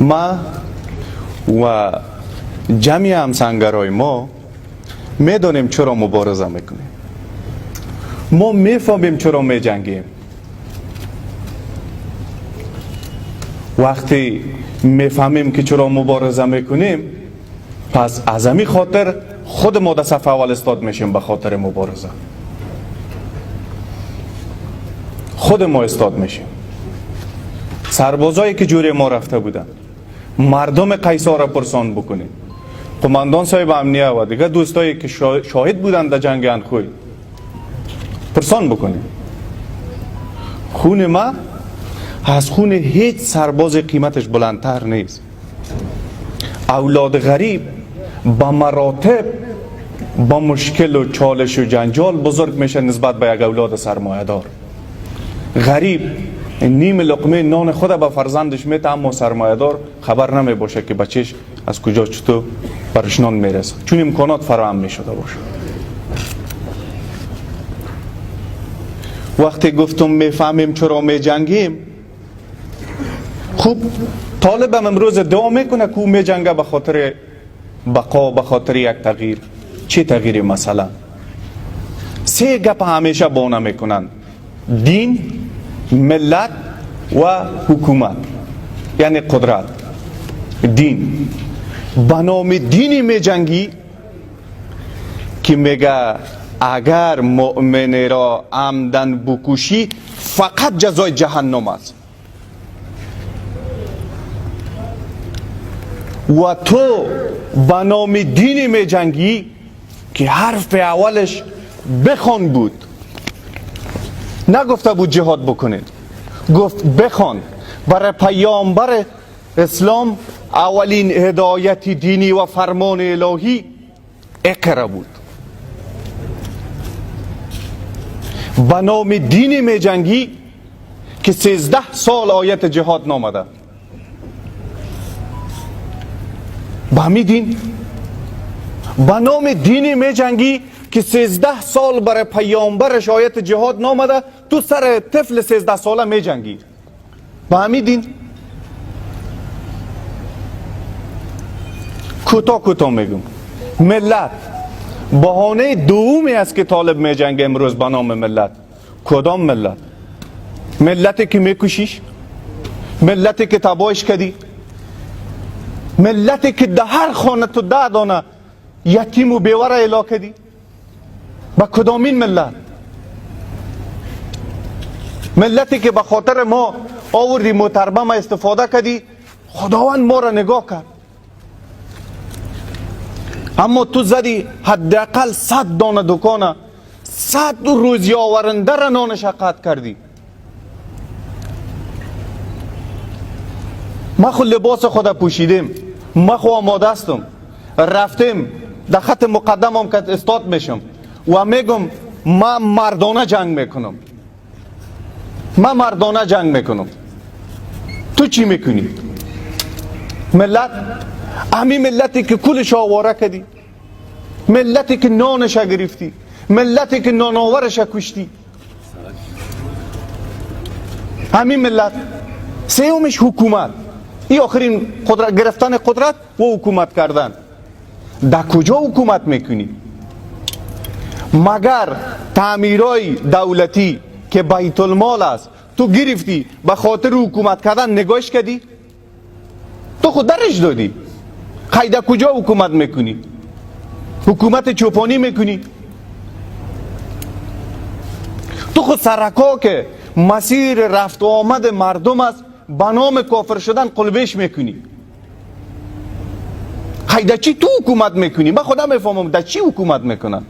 ما و جمعی همسنگرای ما میدانیم چرا مبارزه میکنیم، ما میفهمیم چرا میجنگیم. وقتی میفهمیم که چرا مبارزه میکنیم، پس از همین خاطر خود ما در صف اول استاد میشیم. به خاطر مبارزه خود ما استاد میشیم. سربازایی که جوری ما رفته بودن، مردم قیصار را پرسان بکنید، قماندان صاحب امنیه و دیگه دوستایی که شاهد بودن در جنگ انخوی، پرسان بکنید. خون ما از خون هیچ سرباز قیمتش بلندتر نیست. اولاد غریب با مراتب با مشکل و چالش و جنجال بزرگ میشه نسبت به یک اولاد سرمایه دار. غریب نیم لقمه نان خود به فرزندش میته، اما سرمایه دار خبر نمی باشه که بچهش از کجا چطور برش نان میرسه، چون امکانات فراهم میشده باشه. وقتی گفتم میفهمیم چرا میجنگیم، خوب طالبم امروز ادعا میکنه که او میجنگه به خاطر بقا، به خاطر یک تغییر. چه تغییری؟ مثلا سه گپ همیشه بانه میکنن: دین، ملت و حکومت، یعنی قدرت. دین، به نام دینی میجنگی که میگه اگر مؤمن را عمدن بکشی فقط جزای جهنم است، و تو به نام دینی میجنگی که حرف اولش بخوان بود، نگفته بود جهاد بکنید، گفت بخوان. برای پیامبر اسلام اولین هدایت دینی و فرمان الهی اقرا بود. به نام دینی میجنگی که 13 سال آیت جهاد نامده. به همی دین، به نام دینی میجنگی که 13 سال برای پیامبرش آیت جهاد نامده، تو سر طفل 13 ساله میجنگی. به همی دین. کوتاه کوتاه میگم، ملت بهانه دومی است که طالب میجنگه امروز به نام ملت. کدام ملت؟ ملتی که میکشیش، ملتی که تباهش کردی، ملتی که ده هر خانه تو 10 دانه یتیم و بیوه را اعلا کردی. با کدامین ملت؟ ملتی که به خاطر ما آوردی محترمه ما استفاده کردی، خداوند ما را نگاه کرد. اما تو زدی حداقل 100 دانه دکانه، 100 روزی آورنده را نانش قطع کردی. ما خود لباس خود پوشیدیم، ما خو آماده هستم، رفتیم در خط مقدم هم که استاد میشم و میگم ما مردانه جنگ میکنم، ما مردانه جنگ میکنم. تو چی میکنی؟ ملت، همین ملتی که کلش آواره کردی، ملتی که نانش گرفتی، ملتی که نانآورش کشتی، همین ملت. سومش حکومت. این آخرین قدرت، گرفتن قدرت و حکومت کردن. در کجا حکومت میکنی؟ مگر تعمیرای دولتی که بیت المال است تو گرفتی به خاطر حکومت کردن نگاش کردی؟ تو خود درش دادی. خیلی کجا حکومت میکنی؟ حکومت چوپانی میکنی؟ تو خود سرکا که مسیر رفت و آمد مردم است به نام کافر شدن قلبش میکنی. خیلی چی تو حکومت میکنی؟ من خودم میفهمم در چی حکومت میکنن.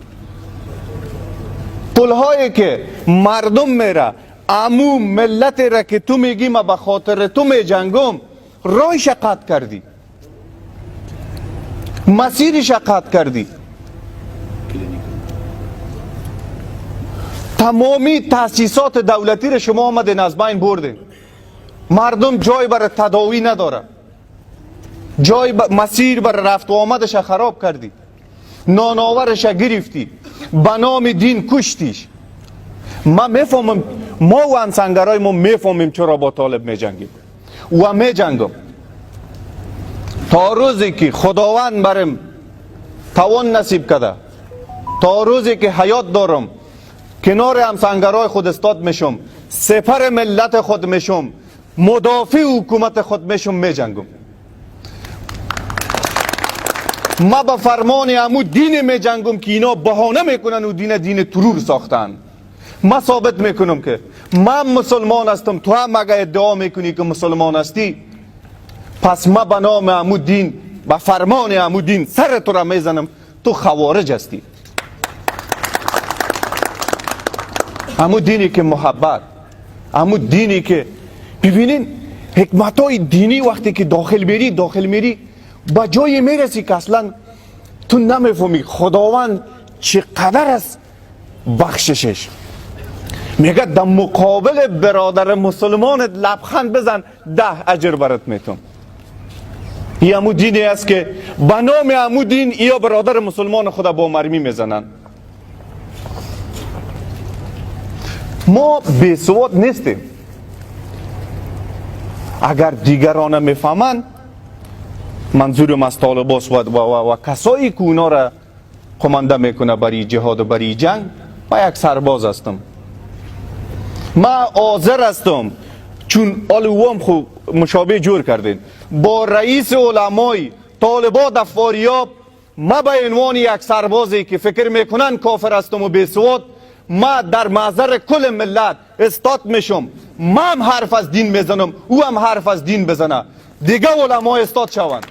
پلهایی که مردم میره، عموم ملت را که تو میگی ما به خاطر تو میجنگم، رایش قطع کردی، مسیرش قطع کردی، تمامی تاسیسات دولتی را شما آمدین از بین بردین. مردم جای برای تداوی نداره، جای مسیر برای رفت و آمدش خراب کردی، نانآورش گرفتی، به نام دین کشتیش. ما میفهمم، ما و همسنگرای ما میفهمیم چرا با طالب میجنگیم و میجنگم. تا روزی که خداوند برم توان نصیب کرده، تا روزی که حیات دارم، کنار همسنگرای خود استاد میشم، سپر ملت خود میشم، مدافع حکومت خود میشم، میجنگم. ما با فرمان امو دین میجنگم که اینا بهانه میکنن و دین ترور ساختن. ما ثابت میکنم که من مسلمان هستم، تو هم اگه ادعا میکنی که مسلمان هستی، پس ما به نام امو دین، به فرمان امو دین سر تو را میزنم، تو خوارج هستی. امو دینی که محبت، امو دینی که ببینین حکمت های دینی وقتی که داخل میری با جای میرسی که اصلا تو نمیفهمی خداوند چقدر است بخششش. میگه در مقابل برادر مسلمانت لبخند بزن، 10 اجر برات میتم. این امو دینی است که به نام امو دین یا برادر مسلمان خدا با مرمی میزنن. ما بی سواد نیستیم. اگر دیگران میفهمند، منظورم از طالباس و کسایی که اونا را قمانده میکنه برای جهاد و برای جنگ، من یک سرباز هستم، من حاضر هستم، چون آلوام خو مشابه جور کردین با رئیس علمای طالبا در فاریاب، ما به عنوان یک سربازی که فکر میکنن کافر هستم و بیسواد، ما در محضر کل ملت استاد میشم، ما هم حرف از دین میزنم، او هم حرف از دین بزنه، دیگه علما استاد شوند.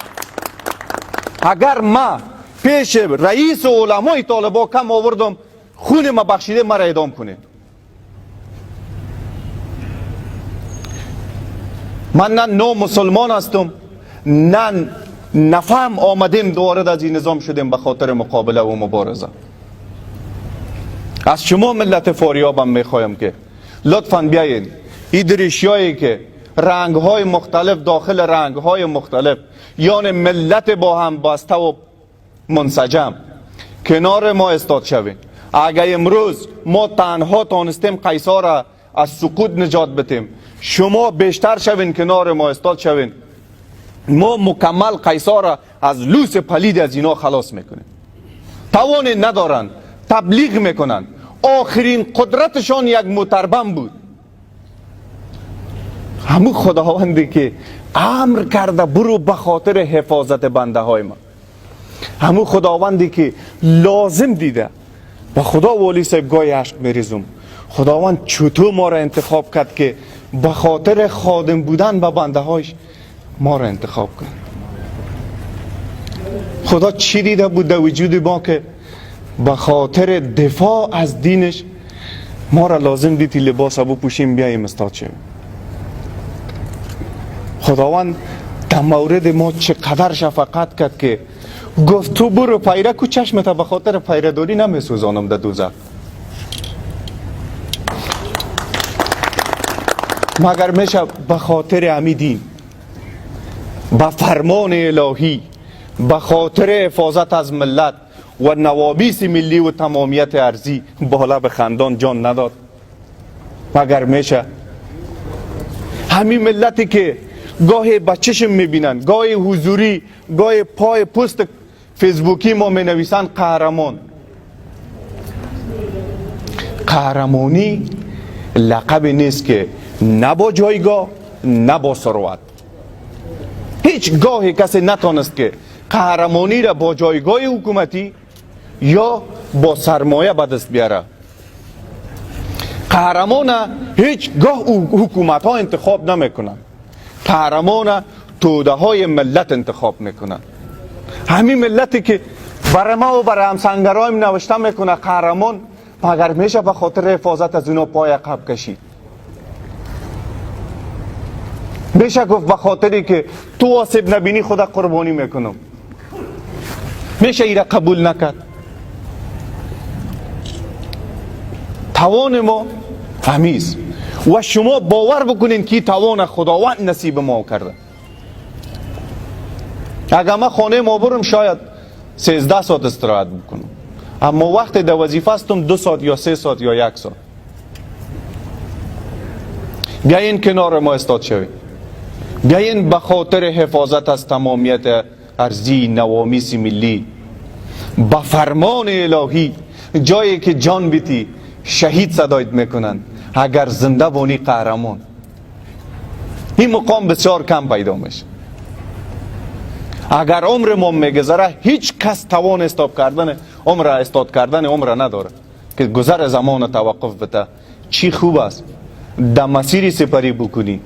اگر ما پیش رئیس علمای طالبا کم آوردم، خون ما بخشیده مرا اعدام کنه. من نه نو مسلمان هستم، نه نفهم آمدیم دوارد از این نظام شدیم به خاطر مقابله و مبارزه. از شما ملت فاریابم میخوایم که لطفاً بیاین این دریشیایی که رنگ‌های مختلف داخل رنگ‌های مختلف، یعنی ملت با هم بسته و منسجم کنار ما استاد شوین. اگر امروز ما تنها تانستیم قیصر را از سقوط نجات بدیم، شما بیشتر شوین، کنار ما استاد شوین، ما مکمل قیصر را از لوس پلید از اینا خلاص میکنیم. توان ندارن، تبلیغ میکنن. آخرین قدرتشان یک متربم بود، همون خداوندی که امر کرده برو به خاطر حفاظت بنده های ما، همون خداوندی که لازم دیده. با خدا والی صاحب گاهی عشق میریزم، خداوند چطور ما را انتخاب کرد که به خاطر خادم بودن به بنده هایش ما را انتخاب کرد. خدا چی دیده بود در وجود ما که به خاطر دفاع از دینش ما را لازم دید لباس بپوشیم بیاییم استاد شویم. خداوند در مورد ما چقدر شفقت کرد که گفت تو برو پیره کو، چشمت به خاطر پیره داری نمیسوزانم در دوزخ. مگر میشه به خاطر امی دین، به فرمان الهی، به خاطر حفاظت از ملت و نوابیس ملی و تمامیت ارضی بالا به خندان جان نداد؟ مگر میشه همین ملتی که گاهی به چشم میبینن، گاهی حضوری، گاهی پای پست فیسبوکی ما مینویسن قهرمان. قهرمانی لقب نیست که نه با جایگاه نه با ثروت. هیچ گاهی کسی نتانست که قهرمانی را با جایگاه حکومتی یا با سرمایه به دست بیاره. قهرمان هیچ گاه حکومت ها انتخاب نمیکنن، قهرمان توده های ملت انتخاب میکنن. همین ملتی که برای ما و برای همسنگرایم نوشته میکنه قهرمان، مگر میشه به خاطر حفاظت از اونا پای عقب کشید؟ میشه گفت به خاطری که تو آسیب نبینی خدا قربانی میکنم؟ میشه ایره قبول نکرد؟ توان ما همیز و شما باور بکنین که توان خداوند نصیب ما کرده. اگر ما خانه ما برم شاید 13 ساعت استراحت بکنم، اما وقت در وظیفه هستم 2 ساعت یا 3 ساعت یا 1 ساعت. بیاین کنار ما استاد شوید، بیاین به خاطر حفاظت از تمامیت ارضی نوامیس ملی با فرمان الهی، جایی که جان بیتی شهید صدایت میکنن، اگر زنده بونی قهرمان. این مقام بسیار کم پیدا میشه. اگر عمر ما میگذره هیچ کس توان استاپ کردن عمر، استاد کردن عمر نداره که گذر زمان توقف بده. چی خوب است در مسیری سپری بکنی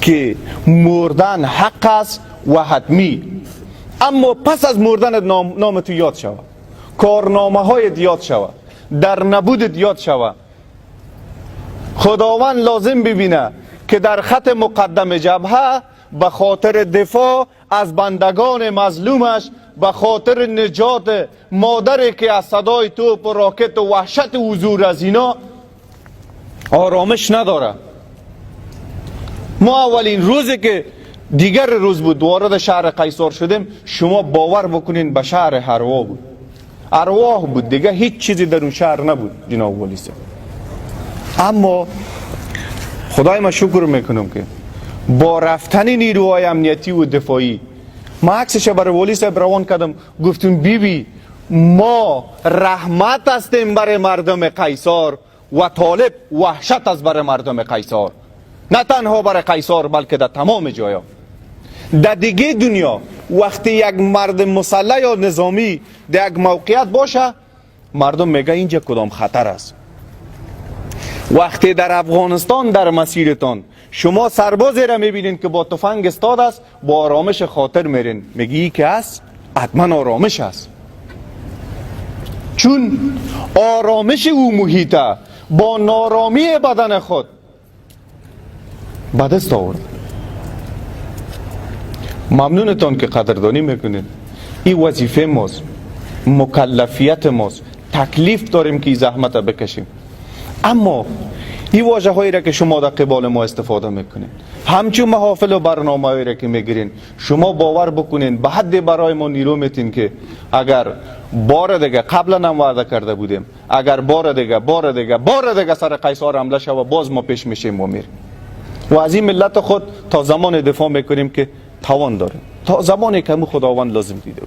که مردن حق است و حتمی، اما پس از مردن نام تو یاد شود، کارنامه های یاد شود، در نبودت یاد شود. خداوند لازم ببینه که در خط مقدم جبهه به خاطر دفاع از بندگان مظلومش، به خاطر نجات مادری که از صدای توپ و راکت و وحشت حضور از اینا آرامش نداره. ما اولین روزی که دیگر روز بود وارد شهر قیصار شدیم، شما باور بکنین به شهر ارواح بود، ارواح بود دیگه، هیچ چیزی در اون شهر نبود جناب والی صاحب. اما خدای ما شکر میکنم که با رفتن نیروهای امنیتی و دفاعی، ما عکسش برای والی صاحب روان کردم، گفتم بیبی ما رحمت هستیم برای مردم قیصار و طالب وحشت است برای مردم قیصار، نه تنها برای قیصار بلکه در تمام جایا در دیگه دنیا. وقتی یک مرد مسلح یا نظامی در یک موقعیت باشه، مردم میگه اینجا کدام خطر است. وقتی در افغانستان در مسیرتان شما سربازی را میبینین که با تفنگ استاد است، با آرامش خاطر میرین، میگی که است حتما آرامش است، چون آرامش او محیطه با نارامی بدن خود به دست آورد. ممنونتان که قدردانی میکنید. این وظیفه ماست، مکلفیت ماست، تکلیف داریم که این زحمت بکشیم. اما این واژه هایی را که شما در قبال ما استفاده میکنین، همچون محافل و برنامه هایی را که میگیرین، شما باور بکنین به حد برای ما نیرو میتین که اگر بار دیگه، قبلا هم وعده کرده بودیم، اگر بار دیگه بار دیگه بار دیگه سر قیصار حمله شوه، باز ما پیش میشیم و میریم و از این ملت خود تا زمان دفاع میکنیم که توان داریم، تا زمانی که خداوند لازم دیده.